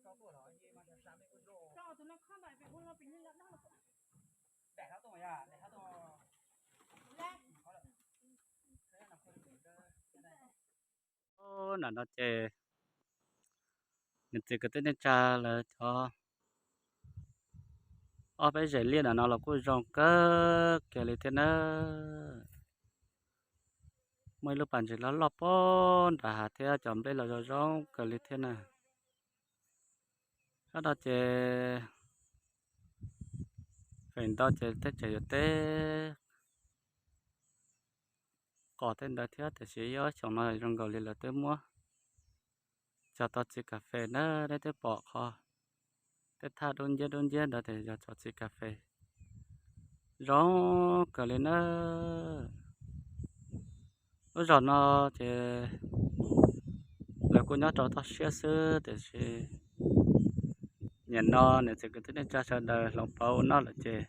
Ntawm no ces niam txiv kwv tij neej tsa lawv cov ob peb zes liaj ntawm no los kuj zoo kawg kiag li thiab na. Muaj ib lub pas ntses loj loj pob nram hav thiab cov nplej los zoo zoo kawg li thiab na. Sab no ces feem ntau ces tej tseem yuav teb qos tej ntawd thiab, tiam sis ib ob xyoos no zoo nkaus li lawv twb muab cog tau txiv kas fes na. Nej twb pom qhov tej thaj dub nciab dub nciab ntawd ces yog cov txiv kas fes zoo kawg li na. Lub zos no ces lawv kuj nyob rau toj siab xwb, tiam sis nim no niam txiv kwv tij neej tsa sawv daws hloov pauv ua noj lawm ces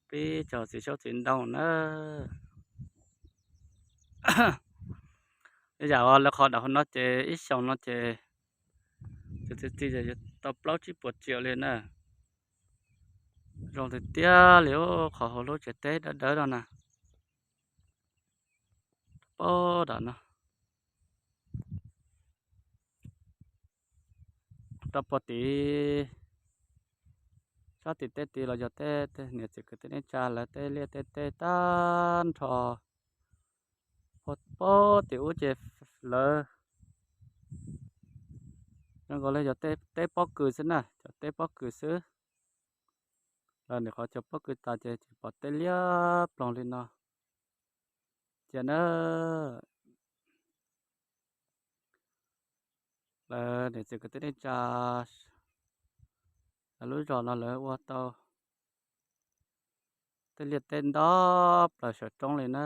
pib cog txiv xyoob txiv ntoo na. Ib yam uas lawv qhov dam hauv no ces ib xyoos no ces txiv txiv txiv tau plaub tsib puas tsiaum li na. Zoo tiag tiag li, qhov hauv lub tsev teb dawb dawb no na. Pob dam no rau puag tim sab tim tej tid los yog tej niam txiv kwv tij neej tsa lawv tej liaj tej teb tag nrho. Pob tim ub ces lawv zoo nkaus li yog tej teb pob kws xwb na, cov teb pob kws xwb. Lawv nim qhov cog pob kws tas ces tsis pom tej liab ploog li no. Cia na, lawv niam txiv kwv tij neej tsa lawv lub zos no lawv ua tau tej liaj teb nto plaws saum roob li na.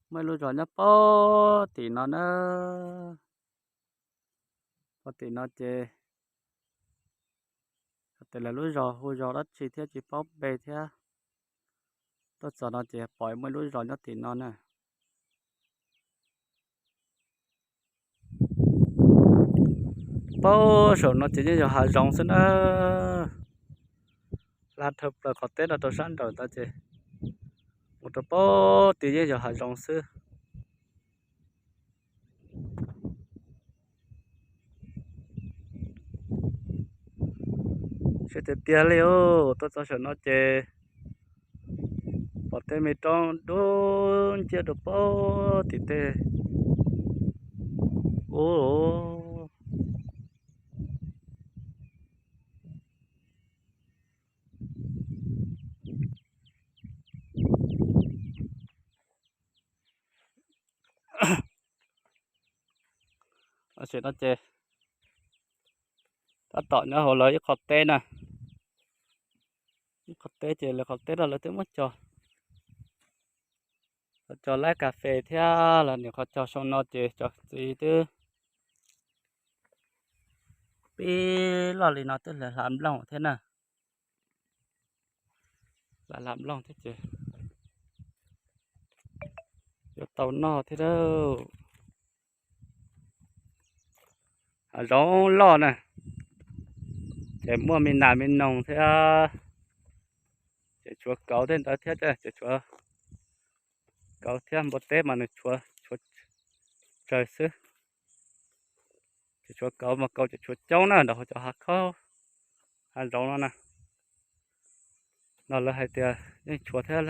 Muaj ib lub zos nyob pob tim no na. Pob tim no ces hais tias lawv lub zos hu zos dab tsi thiab tsis paub npe thiab. Tuaj txog no ces pom muaj ib lub zos nyob tim no na. Pob saum no ces yeej yog hav zoov xwb na. Hla dhau plaws qhov teb no rau sab nraum ntawd ces mus rau pob tid yeej yog hav zoov xwb. Siab tiag tiag li os, tuaj txog saum no ces pom tej me roob dub nciab rau pob tim tej ub. Tam sim no ces tab tom nyob hauv lawv ib qho teb na. Ib qho teb ces lawv qhov teb no lawv twb muab cog, cog laib kas fes thiab los nim qhov cog saum no ces cov txiv twb pib loj li no twb hla nplooj thiab na. Hla hla nplooj thiab ces yuav tau noj thiab. Hav zoov loj na, ces muaj me nas me noog thiab, ces tshuav kauv tej ntawd thiab, ces tshuav kauv thiab npua teb mas nws tshuav tsawg xwb. Ces tshuav kauv mas kauv ces tshuav coob na nram hauv cov hav khaub hav zoov no na. No lawv hais tias yeej tshuav thiab,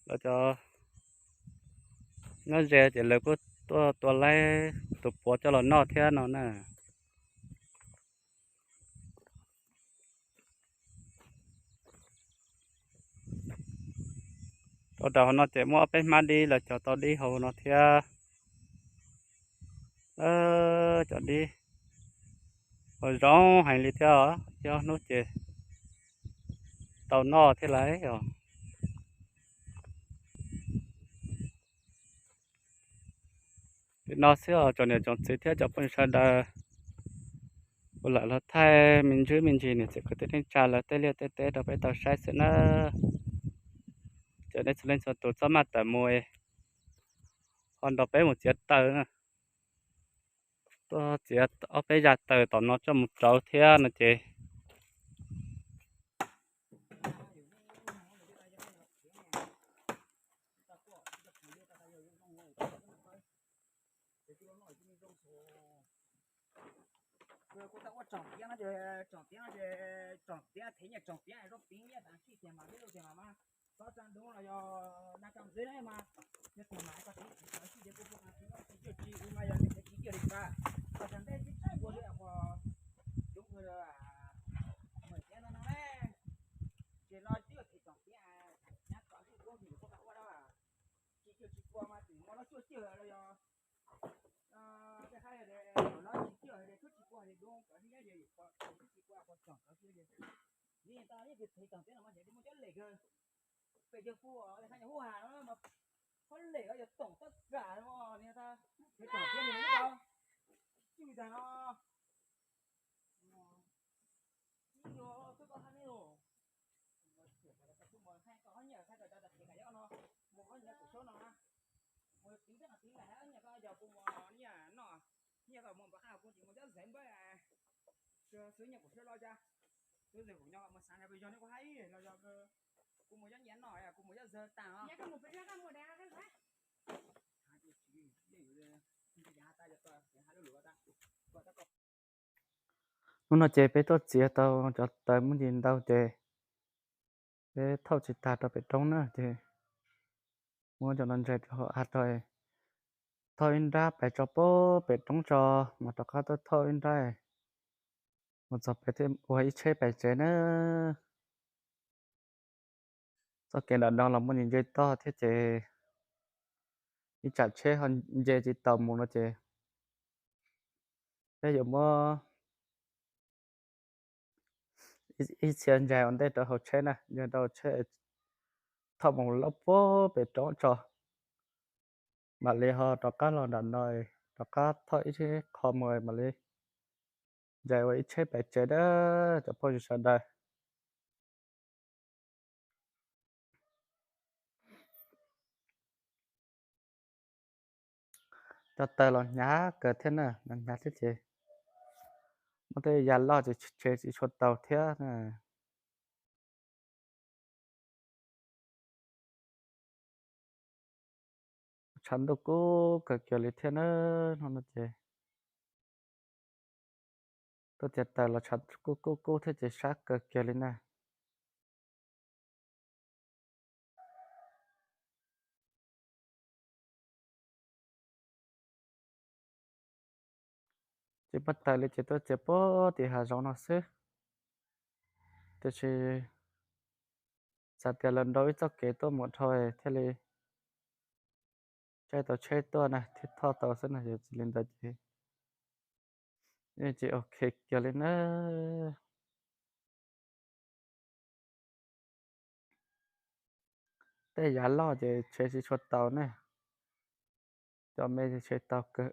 lawv cov nyob ze ces lawv kuj tuaj tua laib tus puav coj los noj thiab no na. Rau nram hauv no ces muaj ob peb hmab dib, lawv cog tau dib hauv no thiab. Cov dib hauv zoo heev li thiab os, ib ob hnub ces tau noj thiab lauj os. Li no xwb os tsoom niam tsoom txiv thiab cov phooj ywg sawv daws, kuv lam los thaij me ntsis me ntsis niam txiv kwv tij neej tsa lawv tej liaj tej teb rau peb tau saib xwb na. Ces nej txhua leej txhua tus txhob maj tawm mus, ho nrog peb mus txiav taws na. Tuaj txiav ob peb zaj taws tom no coj mus rauv thiab no ces kuv tau ua tsoom tiab no ces, tsoom tiab no ces tsoom tiab thev nyiaj tsoom tiab zoo piv nyiaj tas sij tiag mas peb tau tiag mas mas txhob tsa ntub los yog na tsa ntxwb na mas yog tiag mas koj txiv txiv txiv ces kuv pub qhov txiv no txiv cuag tsis ua mas yog txiv txiv cuag li tas koj tsa ntej tib tsaib ua li qhov coob kawg muag tiab no no ne. Ces los twb yog thev tsoom tiab nyab kom tib lub hnub koj ua da tsis cuag tsis pua mas tseem muaj los cuag cuag los yog tej hais tias los tsis cuag tias tub tsis pua tias dub cov tib nyab yog yus pom tub tsis pua pom tsoom cov tib nyab. Yeej tau yeej tias thev tsoom tiab no mas xyov muaj cov lem kawg. Pem cov pua hais nyuag hub has no mas cov lem yog toom tab kam no niag tas thev tsoom tiab li no tau cwj tag no. Ib yuav twb koj hab ne los, kuv mus hais koj ob nyiaj, hais koj cov tas kev kam yog no, mus ob nyiaj kuv suab no na, mus tiv thiab no tiv nkaus hab nyiaj koj yog kuv mus nyiaj no, nyiaj koj mus npam qab kuv tsis mus cov zem npab, xwb nyiaj kuv suab los cas, xwb zem kuv nyob mus xav nrog peb yog ne kuv hais los yog kuv mus cov nyiaj no kuv mus cov zem tag os. Hnub no ces peb tuaj txiav tau cov taws muaj ntsis ntau ces peb thauj tsis tag rau pem roob na ces muab cov no ntsaig rau hauv av rau, thauj ib nrab pais tso pem roob tso, mas rov qab tuaj thauj ib nrab mus txog pem thiaj ua ib tsheb pais tsev na. Txoj kev nram no los muaj ntsis ntse toj thiab ces ib tsam tsheb ho nce tsis taus mus no ces peb yuav muab ib txhia ntsaig ua ntej rau hauv tsheb na, ntsaig rau hauv tsheb thauj mus loj puag pem roob tso, mam li ho rov qab los nram no, rov qab thauj ib qho mus mam li ntsaig ua ib tsheb pais tsev na cov phooj ywg sawv daws. Cov taws los hnyav kawg thiab na, hnyav thiab ces muab tej ya loj ces tshe tsis tshua tau thiab na. Tshav ntuj kub kawg kiag li thiab na, hnub no ces tuaj txiav taws los tshav kub kub kub thiab ces sab kawg kiag li na. Tsis muaj taws li ces tuaj txiav puag tim hav zoov no xwb, tiam sis xav tias los nrau ib txoj kev tuaj mus dhau thiaj li caij tau tsheb tuaj na thiaj thauj tau xwb na, yog tsis li ntawd ces yeej tsis ok kiag li na. Tej yav loj ces tshe tsis tshua tau ne, cov me ces tshe tau kawg.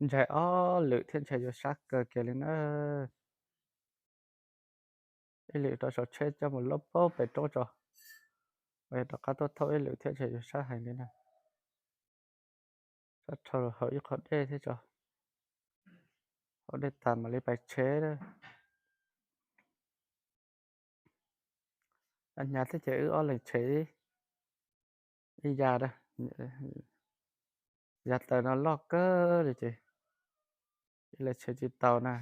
Ntshai ob lwm thiab ntshai yuav sab kawg kiag li na. Ib lwm rau saum tsheb coj mus loj puag pem roob tso, rov qab tuaj thauj ib lwm thiab ntshai yuav sab heev li na. Sab dhau haus ib qho dej thiab tso, haus dej tas mam li pais tsheb. Hnyav thiab ces wb ob leeg tsheb ib yam, yav taws no loj kawg li ces ib leeg tsheb tsis tau na,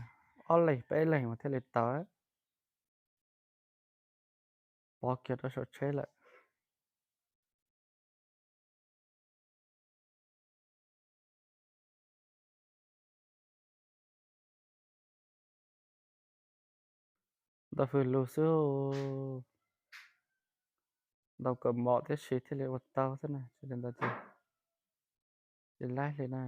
ob leeg peb leeg mas thiaj li tau. Pov kiag rau saum tsheb lawm. Ntau hws lus xwb, ntau kawg mom tib si thiaj li ua tau xwb na, tsis li ntawd ces tsis laib li na.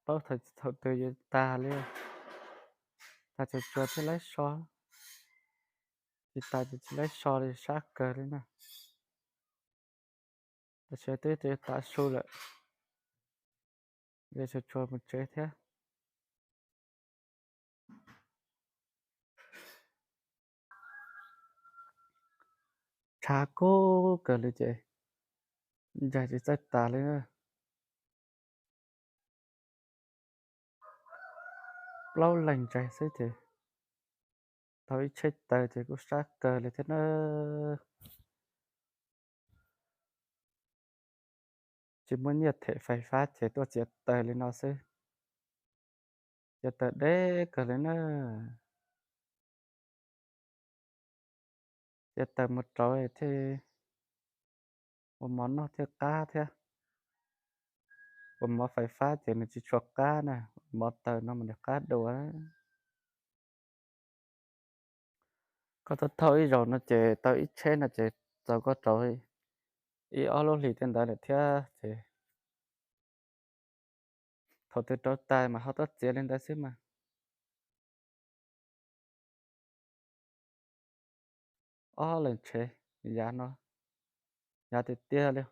Paub thaum twg yuav tag li, tag tsuas tsuas thiaj laib so, tsis tag ces tsis laib so li, sab kawg li na. Tam sim twb tav su lawm, yuav tsuas tsuas mus tsev thiab. Tshav kub kawg li ces ncaig tsis txawj tas li na. Plaub leeg ntsaig xwb ces tau ib tsheb taws ces kuj sab kawg li thiab na. Tsis muaj nyiaj them fais fab ces tuaj txiav taws li no xwb. Txiav taws deb kawg li na. Txiav taws mus rau thiaj ua mov noj thiaj qab thiab. Ua mov fais fab ces nws tsis tshua qab na, ua mov taws no mas nws qab dua. Koj thauj thauj ib zaug no ces tau ib tsheb no ces txaus koj rau ib ob lub hlis tej ntawd lawm thiab ces thaum twg rau tas mas ho tuaj txiav li ntawd xwb mas. Ob leeg tshev yav no, yav tiag tiag li.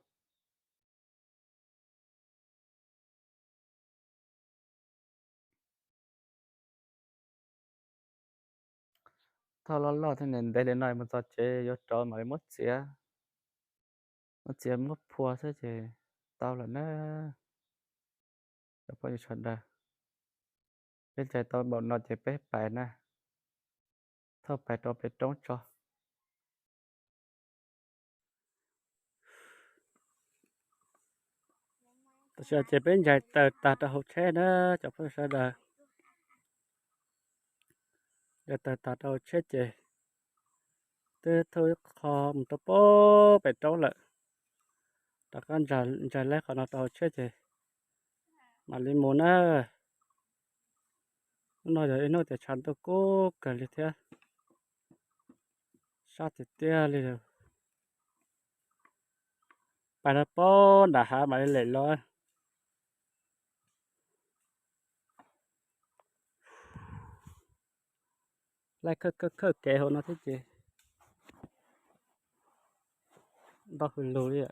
Thauj loj loj thiab ntev ntev li no mus txog tsev yuav rov mam li muab txiav, muab txiav muab phua xwb ces tau lawm na. Cov phooj ywg sawv daws, peb ntsaig tau npaum no ces peb pais na, thauj pais rau pem roob tso. Tam sim no ces peb ntsaig taws tag rau hauv tsheb na, cov phooj ywg sawv daws. Ntsaig taws tag rau hauv tsheb ces twb thauj ib qho mus rau pem roob lawm. Rov qab ntsaig laib qhov no rau hauv tsheb ces mam li mus na. Hnub no yog ib hnub tias tshav ntuj kub kawg li thiab, sab tiag tiag li. Pais rau pem nram hav mam li lem los. Laij khawb khawb khawb kev hauv no thiab ces ntau hws lug li.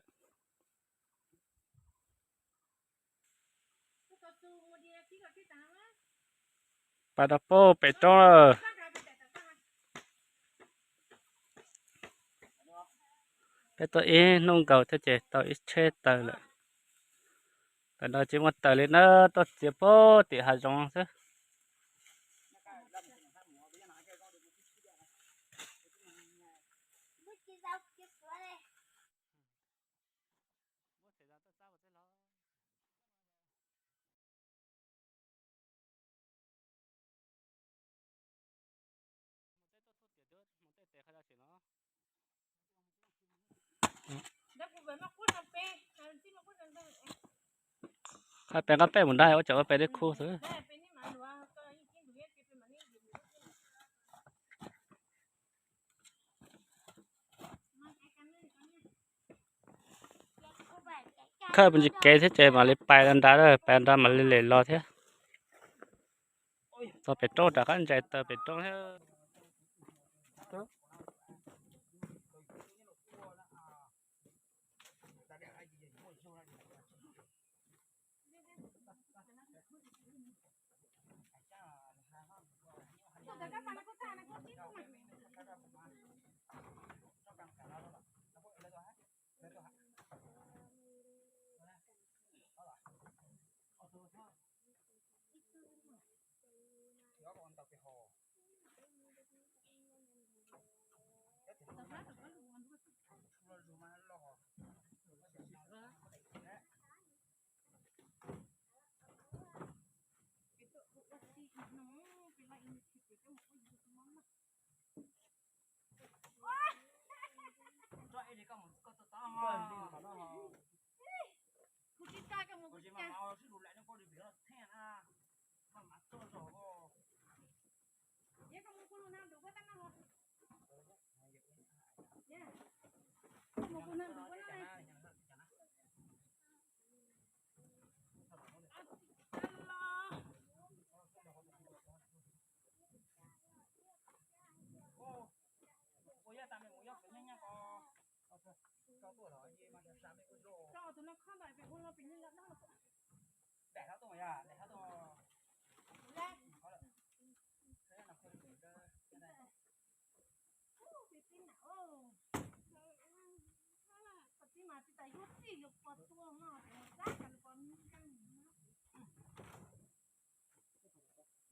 Pais rau pem roob lawm. Peb tuaj ib hnub nkaus thiab ces tau ib tsheb taws lawm. Tam no tsis muaj taws li na, tuaj txiav puag tim hav zoov xwb. Qhov pem qab peb mus nrad ua cov pem dej khu xwb. Khawb me ntsis kev thiab ces mam li pais nrad, pais nrad mam li lem los thiab. Txog pem roob rov qab ntsais taws pem roob thiab.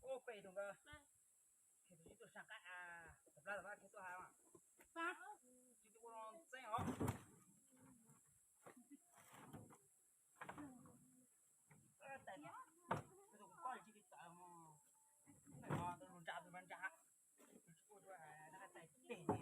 Ua pem tus nkawd, khe tus sib tuaj sab qab, tus plab tus plab khe tuaj ha, sib tuaj ua txeeb os. Tus koj tsis li tawm mos, tus ntsa tus ntsa, tus tsis ua tus tais teg ne.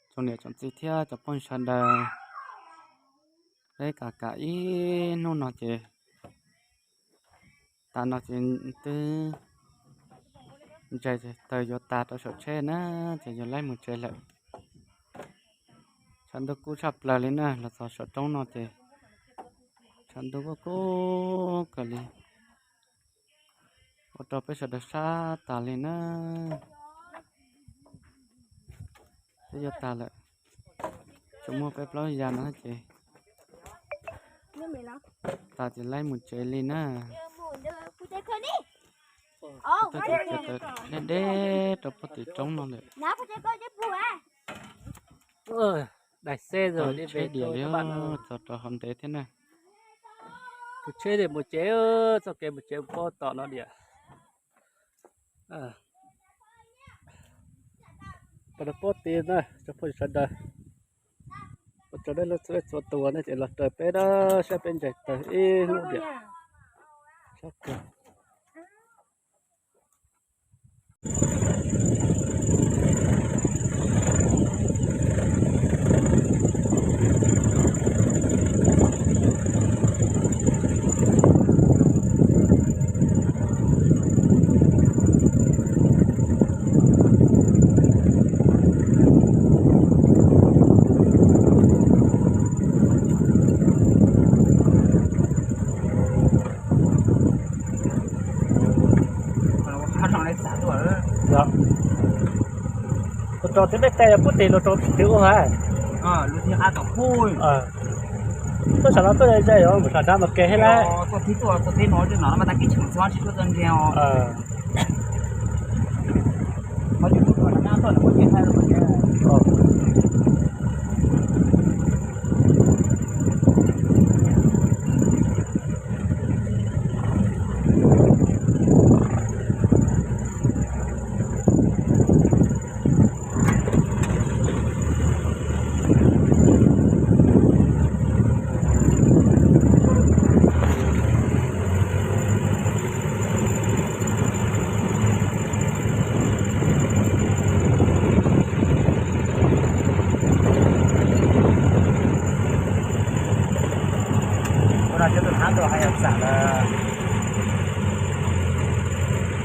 Tsoom niam tsoom txiv thiab cov phooj ywg sawv daws, peb kam kam ib hnub no ces, tas no ces twb ntsais taws yuav tas rau saum tsheb na, ces yuav laib mus tsev lawm. Tshav ntuj kub tshaj plaws li na, los txog saum roob no ces tshav ntuj kub kub kawg li, ua rau peb sawv daws sab tas li na. Twb yuav tas lawm, tsuas muaj peb plaub ya no ces tas ces laib mus tsev li na. Deb deb rau puag tim roob no lawm. Daig xeb tsheb diam li, txog rau hauv ntev thiab na. Tus tsheb mus tsev, txoj kev mus tsev pob tom no diam. Pas pob tid na cov phooj ywg sawv daws, ua tsaug nej txhua leej txhua tus nej ces los raws peb na, saib peb ntsais taws ib hnub diam. Tus rau twb dej tais puag tim los rau twb ua ha. Tuaj sawv no tuaj zais os, mus sawv dab mas ke thiab lawm. Cov tus hab tus hais yog txam lawm.